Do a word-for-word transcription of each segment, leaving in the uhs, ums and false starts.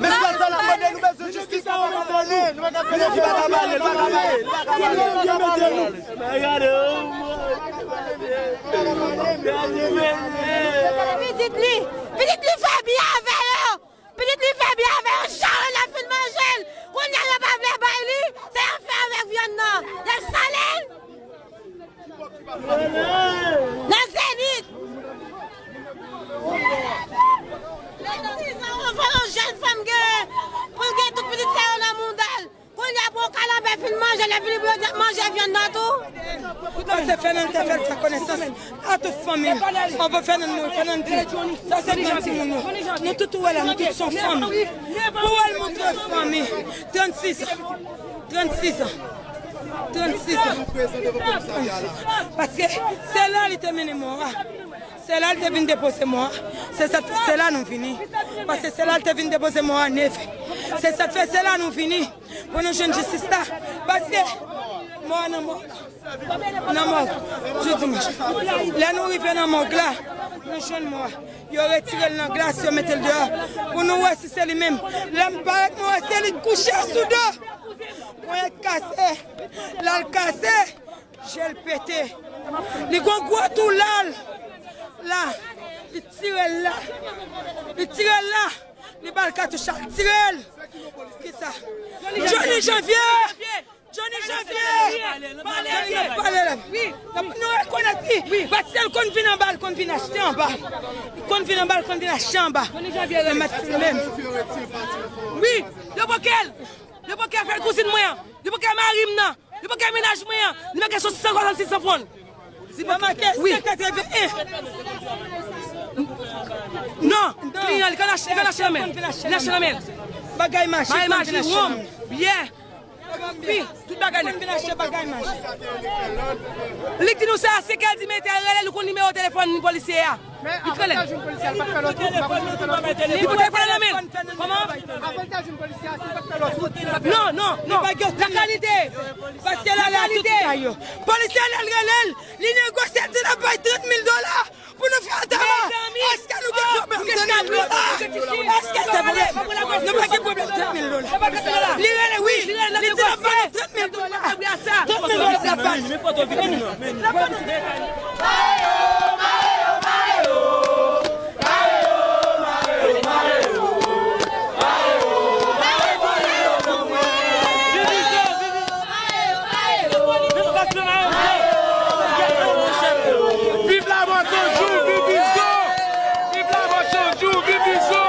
Mesye sa la mande nou bezwen jistis, nou pa ka pale, nou pa ka pale, li pa ka pale, li pa ka pale, li pa ka pale. Pitit li, pitit li fè byen avè yo. Pitit li fè byen avè yo, chawony la fin manje l. Kounye a yo pa vle bay li, sa y ap fè avèk vyann nan? Y ap sale l nan Zenith. Trannsis an, yon jèn fanm gen, pou l gen tout pitit sa yo nan mouda l. Kounye a, bon, kalanbè fin manje, lè vini pou yo di ap manje vyann nan tou. Pase Fènand te fè l fè konesans a tout fanmi. Anvan Fènand mouri, Fènand di, sa se gran timoun yo. Nou tout ou wè la, nou tout se yon fanmi. Pou wè l montre fanmi. Trannsis an. Trannsis an. Trannsis an. Paske se la li te mennen mò a. Se la li te vin depoze mò a. Se sa k fè se la nou vini. Paske se la li te vin depoze mò a neve. Se sa k fè se la nou vini. Pou nou jwenn jistis la. Paske mò a nan mòg. Nan mòg. Jou dimanch. Lè nou rive nan mòg la, nou jwenn mò a. Yo retire l nan glas, yo mete l deyò. Pou nou wè si se li menm. Lè m parèt, mwen wè se li k kouche sou do. Ponyèt kase. Lal kase. Je l pete. Li gon gwo tou lal. La. Li tire l la. Li tire l la. Li ba l katouch la. Li tire l. Kisa? Johnny Janvier! Johnny Janvier! Johnny Janvier pale la. Nou rekonèt li. Paske l konn vin anba, l konn vin achte anba. Li konn vin anba, l konn vin achte anba. Li mèt filme m. Wi, yo bloke l. Yo bloke afè kouzin mwen an. Yo bloke mari m nan. Li pa gen mennaj mwen an. Li make sou san swasannsis san fon. Li pa make wi. San katreven en. Non, kliyan, li konn achte, li konn achte nan men. Li achte nan men. Bagay mache, bagay mache, wonm, byè. Wi, tout bagay nèt. Konn vin achte bagay mache. Li di nou sa, se kè di mete rele, li konn nimewo telefòn polisye a. Men avan l ta jwenn polisye a, li pa t fè lòt wout, m pa konn si l te fè lòt wout. Li pou telefòn nan men l. Kòman? Avan l ta jwenn polisye a, si l pa t fè lòt wout, si l pa t fè. Non, non, non. Lakalite. Paske l ale a tout kay yo. Polisye a al rele l, li negosye, di l ap bay trant mil dola pou nou fè antanman. Èske nou gen pwoblèm trant mil dola? Èske se vre? Nou pa gen pwoblèm trant mil dola. Li rele, wi. Li di l ap bay trant mil dola. Trant mil dola l ap bay. Viv Lamansanjou, viv Izo! Viv Lamansanjou, viv Izo!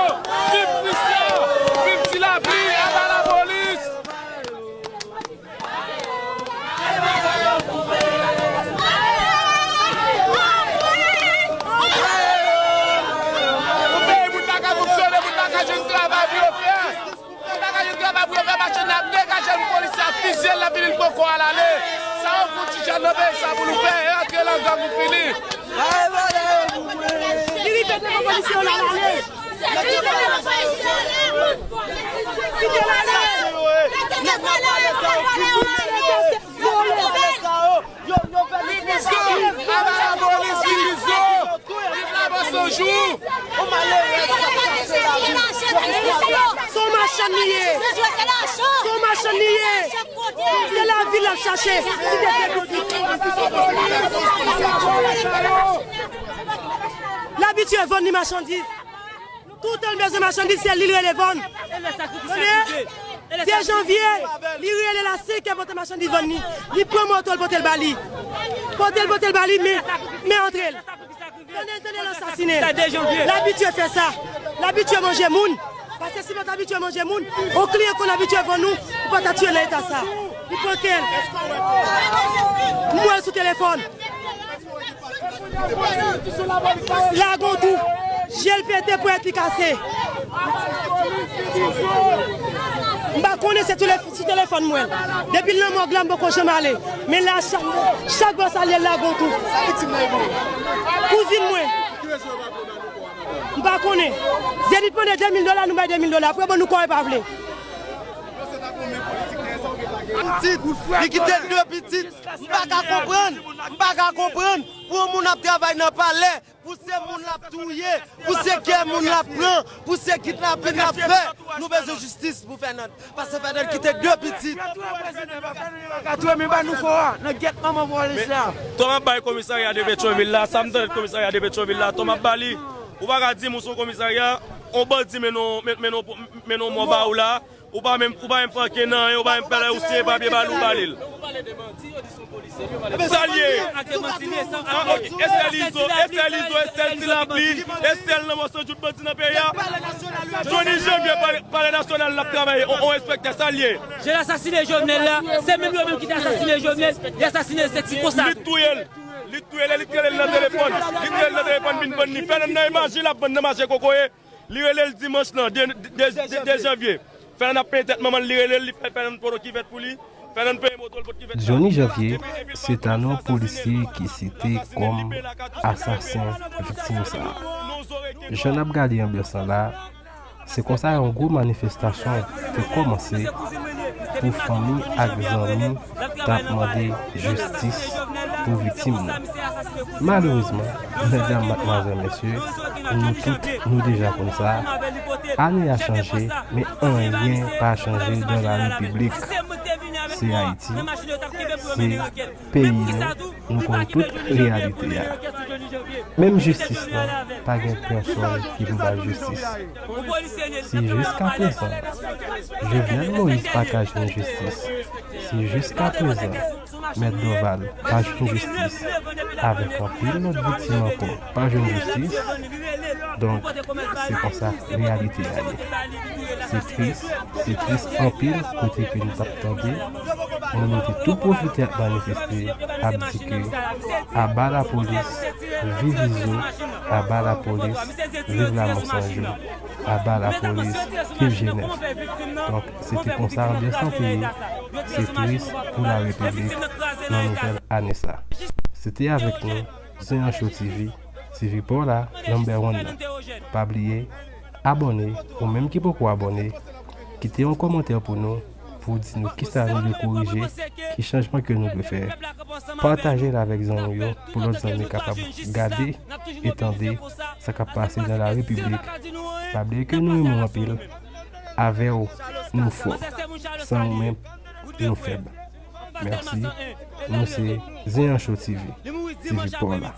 Viv Christian! Viv Ti Lapli! Aba lapolis! Pou peyi moun la ka fonksyone, moun la ka jwenn travay pou yo fè. Moun la ka jwenn travay pou yo fè, machann nan ap degaje l, polis la fizye l, l ap vini, l poko al ale. Sa yo fout ti jèn nan peyi sa pou nou fè, rantre nan gang nou fini. Li rive devan polisye yo la, l ale. Kite l ale. Viv Izo! Aba Bonjou. Se yon machann li ye. Se yon machann li ye. Se lavi l ap chache. Li abitye vann li machandiz. Toutan l bezwen machandiz, se li l rele vann. Tande? De janvye, li rele l a senk è pote machandiz vann li. Li pran moto l pote l ba li. Pote l, pote l ba li, men, men antre l. Tande, tande, l asasinen. L abitye fè sa. L abitye manje moun. Paske si l pa t abitye manje moun, yon kliyan konn abitye vann ou, ou pa ta tiye nan eta sa. Li pran kè l. M wè l sou telefòn. Lagon tou. Je l pete, ponyèt li kase. M pa konnen se sou telefòn mwen. Depi l nan mòg la, m poko janm ale. Men la, chak, chak bò salye l lagon tou. Kouzin mwen. M pa konnen. Zenith mande de mil dola, nou bay de mil dola. Apre, bon, nou kò e pa vle. Pitit, li kite de pitit. M pa ka konprann. M pa ka ka konprann pou yon moun ap travay nan palè, pou se moun l ap touye, pou se kè moun l ap pran, pou se kidnapin l ap fè. Nou bezwen jistis pou Fernand. Paske Fernand kite de pitit. Katouye men ba nou kò a nan gèt manman polis la. Tòm ap bay komisarya de Petwovil la, sa m tande komisarya de Petwovil la, tòm ap ba li. Ou pa ka di m ou se yon komisarya, yon bandi mennen w, men- mennen w, mennen w mò ba ou la. Ou pa menm, ou pa menm fè ankenn anyen, ou pa menm fè lè ou siyen papye ba li, ou ba li l. Sa l ye? Ah, ok. Estèl Izo, Estèl Izo, Estèl Ti Lapli, Estèl nan mòso djout bandi nan peyi a. Johnny Janvier, palè, palè nasyonal l ap travay, on, on enspektè, sa l ye? Je l asasinen Jovenel la, se menm yo menm ki te asasinen Jovenel, li asasinen l, se ti konsa. Li t touye l, li t touye l, li t rele l nan telefòn, li t rele l nan telefòn vin vann li. Fè nan, nan imaj li l ap vann nan mache kokoye. Li rele l dimanch lan, de, de, de, de, de janvye. Fè nan ap penyen tèt manman l, li rele l, li fè, fè nan foto ki fèt pou li. Fè nan penyen moto l, foto ki fèt la. Johnny Janvier, se ta non polisye ki site kòm asasen viktim sa a. Jan n ap gade anbyans lan la, se konsa yon gwo manifestasyon te kòmanse pou fanmi ak zanmi t ap mande jistis pou viktim nan. Malerezman, medam, madmwazèl, mesye, nou tout, nou deja konn sa. Ane a chanje, men anyen pa chanje dans la République. Se Ayiti, se peyi nou, nou konn tout reyalite a. Menm jistis lan, pa gen pèsonn ki pou bay jistis. Si jiskaprezan Jovenel Moïse pa ka jwenn jistis, si jiskaprezan Mèt Dorval pa jwenn jistis, avèk anpil lòt viktim ankò pa jwenn jistis, donk, se konsa reyalite a ye. Se tris, se tris anpil kote ke nou t ap tande moun yo te tou pwofite ap manifeste, ap di ke aba lapolis, viv Izo, aba lapolis, viv Lamò San Jou, aba lapolis, viv G nèf. Donk, se te konsa anbyans lan te ye. Se tris pou larepiblik nan nouvèl ane sa. Se te avèk nou, Zen an Show T V, T V pa w la, number one nan. Pa bliye, abòne, ou menm ki poko abòne, kite yon kòmantè pou nou, pou w di nou kisa nou dwe korije, ki chanjman ke nou dwe fè. Pataje l avèk zanmi w yo, pou lòt zanmi kapab gade e tande sa k ap pase nan larepiblik. Pa bliye ke nou renmen w anpil. Avè w, nou fò. San ou menm, nou fèb. Mèsi. Nou se Zen an Show T V, T V pa w la.